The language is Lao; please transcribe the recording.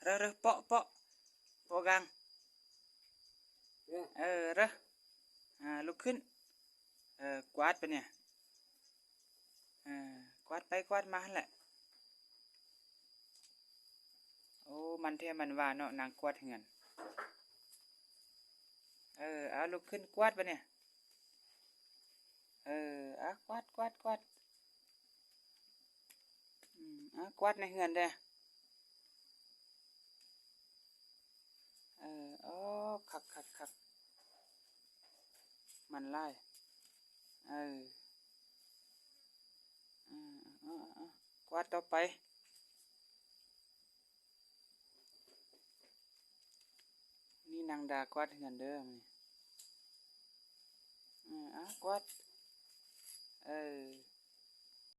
ເອີ ເອີ ເປາະ ເປາະ ເປາະກາງ ເອີ ເອີ ເອີ ລຸກຂຶ້ນ ເອີ ກວາດໄປນີ້ ເອີ ກວາດໄປກວາດມາຫັ້ນແຫຼະ. ໂອ້ ມັນແທ້ມັນວ່າເນາະ ນາງກວາດເຮືອນ. ເອີ ເອົາ ລຸກຂຶ້ນກວາດບາດນີ້ ເອີ ເອົາ ກວາດ ກວາດ ກວາດ ອືມ ເອົາ ກວາດໃນເຮືອນແດ່. ເອີ ໂອ້ ຄັກໆໆ ມັນຫຼາຍ ເອີ ເອີ ເອົາ ເອົາ ເອົາ ກວາດຕໍ່ໄປ. ນີ້ນາງດາກວາດເຮືອນເດີ ເອີ ເອົາ ກວາດ ເອີ.